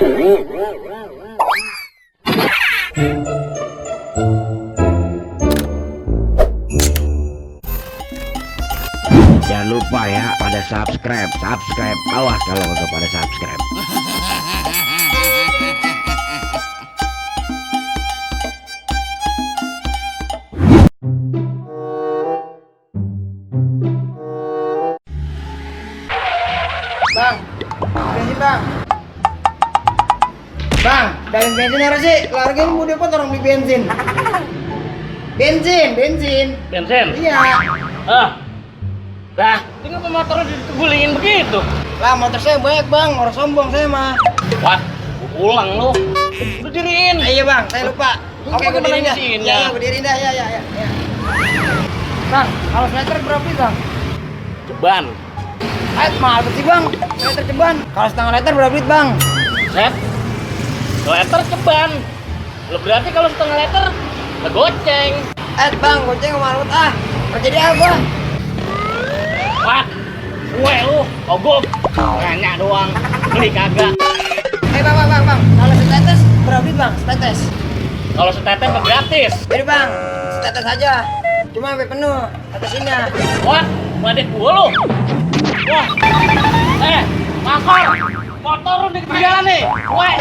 Jangan lupa ya pada subscribe. Awas kalau nggak pada subscribe. Bang, bensin bang. Bang, dari bensin harus sih. Keluarga ini mau dapat orang beli bensin. Bensin. Iya. Lah, ini kenapa motornya digulingin begitu? Lah motor saya banyak bang, orang sombong saya mah. Wah, ulang lu. Udah diriin. Iya bang, saya lupa. Oke, gue diriin dah. Mesinnya. Iya, gue diriin dah. Ya. Bang, kalau slider berapa bang? Ceban. Mahal banget sih bang, slider ceban. Kalau setengah liter berapa duit bang? Set. Liter ceban. Lo berarti kalau setengah liter ngegoceng. Bang, goceng mahal banget ah. Mau jadi apa? Wah, gue lu, ogok. Nanya doang, beli kagak. Bang. Kalau setetes berapa duit bang? Setetes. Kalau setetes mah gratis. Jadi bang, setetes aja. Cuma sampai penuh atasnya. Wah, badek gua lu. Wah, motor lu di ketinggalan nih. Weh.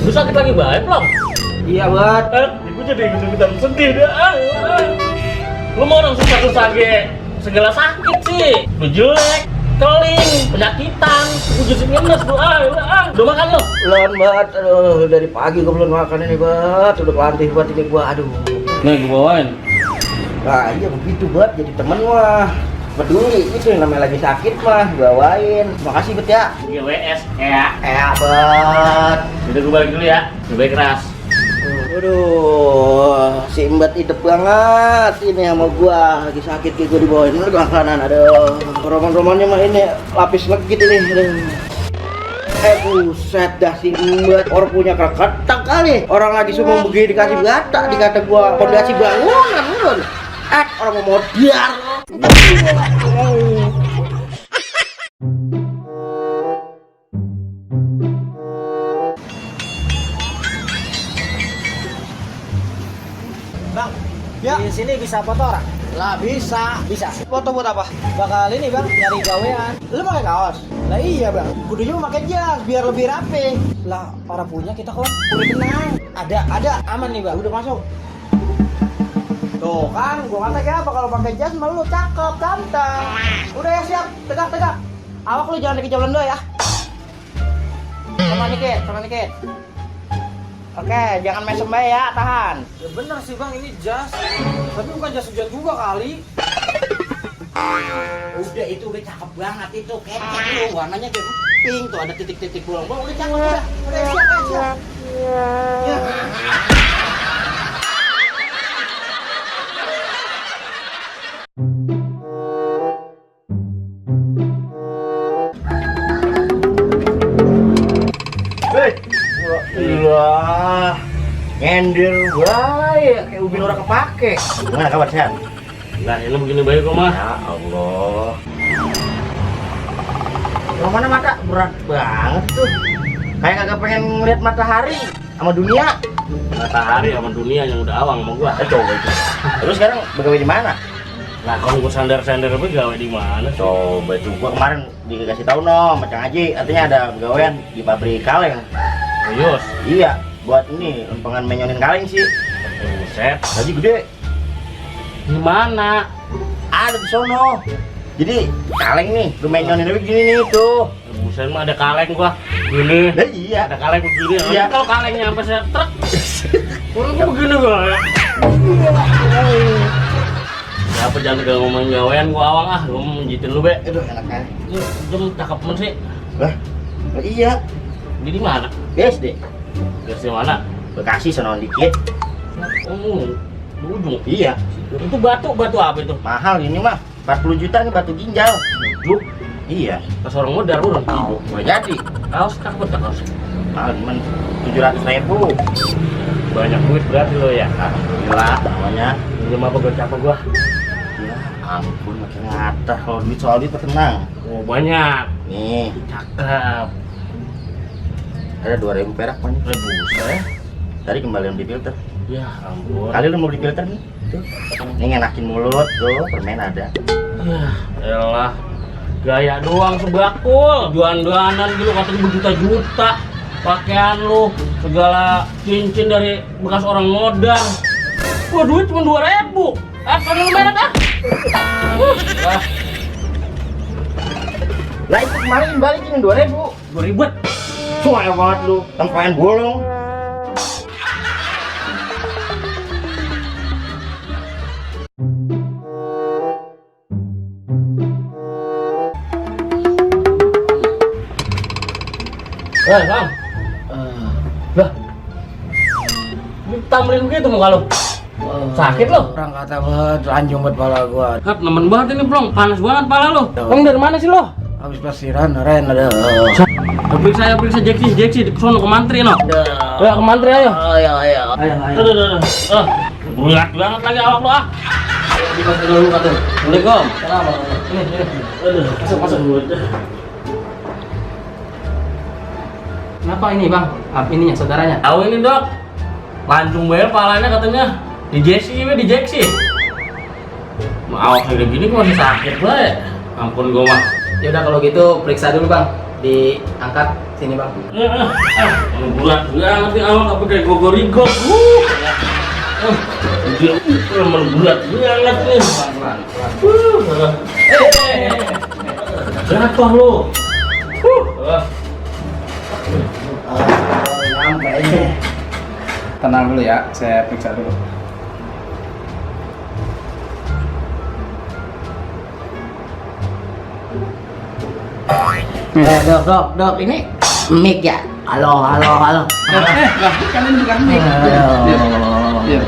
Lu sakit lagi baik belum? Iya buat. Gue jadi ikutan sedih dah. Lu mau orang susah-susah segala sakit sih. Lu jelek, keling, penyakitan, wujud ngenes lu. Udah makan lu? Belum banget, aduh dari pagi gue belum makan ini banget, udah kelantik buat ini gua, aduh. Nih gue bawain. Nah iya begitu buat jadi temen mah peduli itu yang namanya lagi sakit mah bawain. Makasih bet ya. GWS ya. Bet. Udah gue balik dulu ya. Lebih keras. Aduh, si Mbak hidup banget ini sama gua lagi sakit kayak gua dibawain lu makanan. Aduh, roman-romannya mah ini lapis legit ini. Aduh. Buset dah si Mbak orang punya kereketak kali. Orang lagi semua begini dikasih bata dikata gua pondasi bangunan lu. Orang mau modar. Bang, ya. Di sini bisa foto orang? Lah bisa. Foto buat apa? Bakal ini bang, nyari gawean. Lu pakai kaos? Lah iya bang, kudunya pakai jas biar lebih rapi. Lah orang punya kita kok udah tenang. Ada, aman nih bang, udah masuk. Tuh kan, gua kata apa kalau pakai jas mah lu cakep, ganteng. Udah ya siap, tegak. Awak lu jangan dikejauhan dulu ya. Sama dikit. Oke, jangan mesem bae ya, tahan. Ya bener sih bang, ini jas. Tapi bukan jas hujan juga kali. Udah itu udah cakep banget itu, kecek lu, warnanya kayak pink tuh ada titik-titik bolong-bolong, udah cakep udah. Siap. Ya. Wah, nyender baik kayak ubin orang kepake. Gimana kabar sehat? Nah, ini begini baik kok mah. Ya Allah. Yang mana mata berat banget tuh. Kayak kagak pengen ngeliat matahari sama dunia. Matahari sama dunia yang udah awang sama gua. Coba itu. Terus sekarang begawe di mana? Nah, kalau gua sandar-sandar apa gawe di mana? Coba itu gua kemarin dikasih tahu no, Macang Haji, artinya ada begawean di pabrik kaleng. Serius? Iya, buat ini lempengan menyonin kaleng sih. Buset. Gaji gede. Di mana? Ada di sono. Jadi kaleng nih, lu menyonin begini nih tuh. Buset mah ada kaleng gua. Gini. Nah, iya. Ada kaleng begini. Iya. Kalau kalengnya sampai setrek. Kurang gua begini gua. Ya apa jangan gak ngomong gawean gua awang ah, gua mau menjitin lu be. Aduh enak kan. Jam cakep men sih. Lah, iya. Di mana? SD. Dari mana? Bekasi sono dikit. Oh, di ujung. Iya. Itu batu apa itu? Mahal ini mah. 40 juta nih batu ginjal. Juk. Iya. Pas orang modal urun. Gak jadi. Kaos takut tak kaos. Nah, cuman 700.000. Banyak duit berarti lo ya. Alhamdulillah namanya. Minjem apa gue capek gua. Ya ampun makin ngata kalau duit soal duit tenang. Oh banyak. Nih Cakep. ada 2.000 perak man. Buset. Tadi kembalian di filter. Ya ampun. Kali lu mau beli filter nih? Tuh. Ini ngenakin mulut tuh, permen ada. Ya elah. Gaya doang sebakul. Jualan-jualan gitu katanya berjuta-juta. Pakaian lu segala cincin dari bekas orang modal. Gua duit cuma 2.000. Kan lu merek ah. Lah, Lah itu kemarin balikin 2.000. 2.000. Cuek banget lu. Tempat bolong. Bang. Lah. Ditambahin begitu muka lu. Sakit lo? Orang kata banget, lanjung buat pala gua. Kap, nemen banget ini, Blong. Panas banget pala lo. Bang, dari mana sih lo? Habis plesiran, Ren, ada. Periksa Jeksi, ke sono ke mantri no. Ya, ke mantri ayo. Ayo. Aduh. Berat banget lagi awak lo ah. Dikasih dulu katanya. Assalamualaikum. Aduh, masuk mulut. Kenapa ini bang? Ininya saudaranya? Tahu ini dok. Lancung banget palanya katanya. Di Jeksi. Awak udah gini kok masih sakit banget. Ampun gua mah. Ya udah kalau gitu periksa dulu bang. Diangkat sini bang. Berat banget nih awak apa kayak gogorigo. Dia memang berat banget nih. Pelan. Jatuh lu. Tenang dulu ya, saya periksa dulu. Dok, ini mic ya? Halo. Kan ini bukan mic. Iya.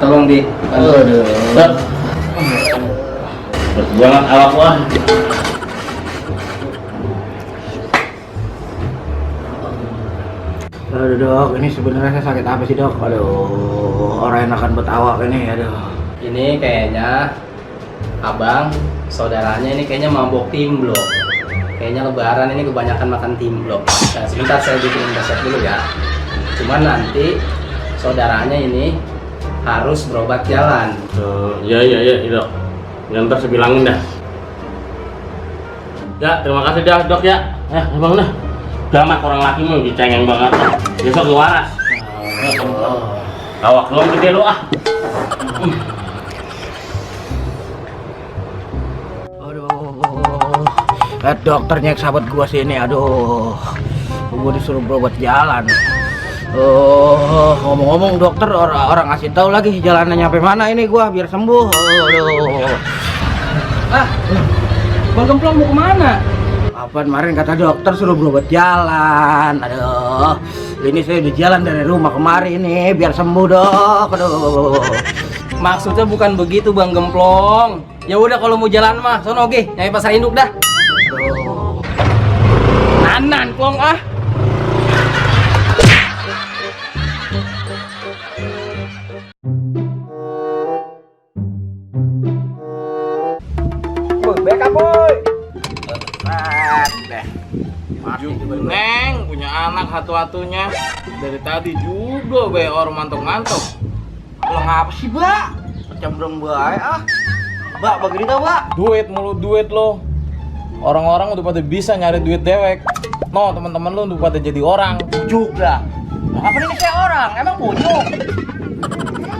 Tolong di. Aduh. Jangan awak wah. Aduh dok, ini sebenarnya sakit apa sih dok? Aduh, orang enakan buat awak ini, aduh. Ini kayaknya abang, saudaranya ini kayaknya mabok timblok. Kayaknya lebaran ini kebanyakan makan timblok. Nah, sebentar saya bikin resep dulu ya. Cuman nanti saudaranya ini harus berobat jalan. Iya dok. Ntar saya bilangin dah. Ya terima kasih dah dok ya. Bang dah. Udah mah orang laki mau dicengeng banget. Besok lu waras. Awak doang gede lu ah. Aduh, dokternya sahabat gua sini, aduh. Gua disuruh berobat jalan. Ngomong-ngomong dokter, orang ngasih tahu lagi jalannya nyampe mana ini gua biar sembuh. Aduh. Bang Gemplong mau kemana? Apa kemarin kata dokter suruh berobat jalan. Aduh. Ini saya di jalan dari rumah kemari ini biar sembuh dok. Aduh. Maksudnya bukan begitu Bang Gemplong. Ya udah kalau mau jalan mah, sono oke, nyari pasar induk dah. Aduh. Nanan Plong ah. Neng punya anak satu-satunya dari tadi juga be orang mantok-mantok. Lo ngapa sih, Mbak? Cembrong bae ah. Mbak, bagi kita, Mbak. Duit mulu duit lo. Orang-orang udah pada bisa nyari duit dewek. No, teman-teman lo udah pada jadi orang. Juga. Apa ini kayak orang? Emang bujuk.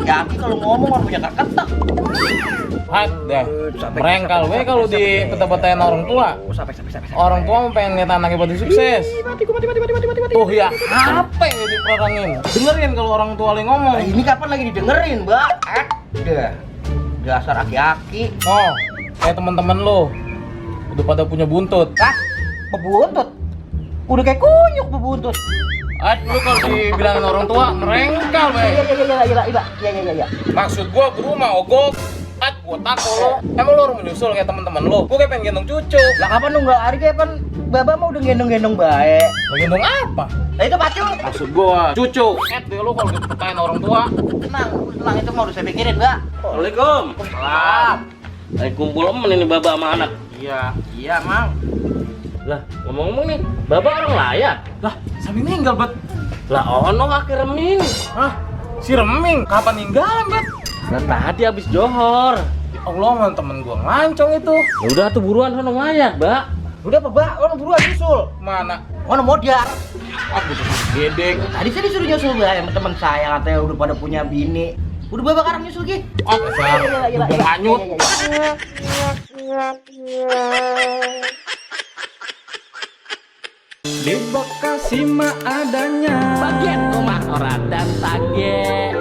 Yaki kalau ngomong orang punya ketek. Hat deh. Merengkal we kalau di peta-petain orang tua. Sampai. Orang tua mau pengen lihat anaknya pada sukses. Mati. Tuh ya, apa yang diperangin? Dengerin kalau orang tua lagi ngomong. Ini kapan lagi didengerin, Mbak? Deh. Dasar aki-aki. Oh, kayak teman-teman lo udah pada punya buntut. Bebuntut. Udah kayak kunyuk bebuntut. Lu kalau dibilangin orang tua merengkal, be. Iya. Maksud gua rumah ogok. Gua tako lo. Emang lo orang menyusul kayak teman-teman lo. Gua kayak pengen gendong cucu. Lah kapan nunggal hari kayak pan Baba mau udah gendong-gendong baik. Mau gendong apa? Lah itu pacul. Maksud gua cucu. Deh lo kalau dipertain orang tua. Tenang itu mau udah saya pikirin, Mbak. Assalamualaikum. Salam. Lagi kumpul temen ini baba sama anak. Iya, Mang. Lah, ngomong-ngomong nih, baba orang layak. Lah, sampai meninggal, Bet. Lah, ono kaki reming. Hah? Si Reming kapan ninggalin, Bet? Lah tadi habis johor. Allah, man, temen gua ngelancong itu. Ya udah tuh buruan sono ngayat, Mbak. Udah apa, Mbak? Orang buruan nyusul. Mana? Orang modar. Aku tuh gedek. Tadi saya disuruh nyusul, Mbak, sama teman saya katanya udah pada punya bini. Udah Baba sekarang nyusul Ki. Oh, besar. Bubung anyut. Di Bekasi mah adanya Bagian rumah orang dan sage.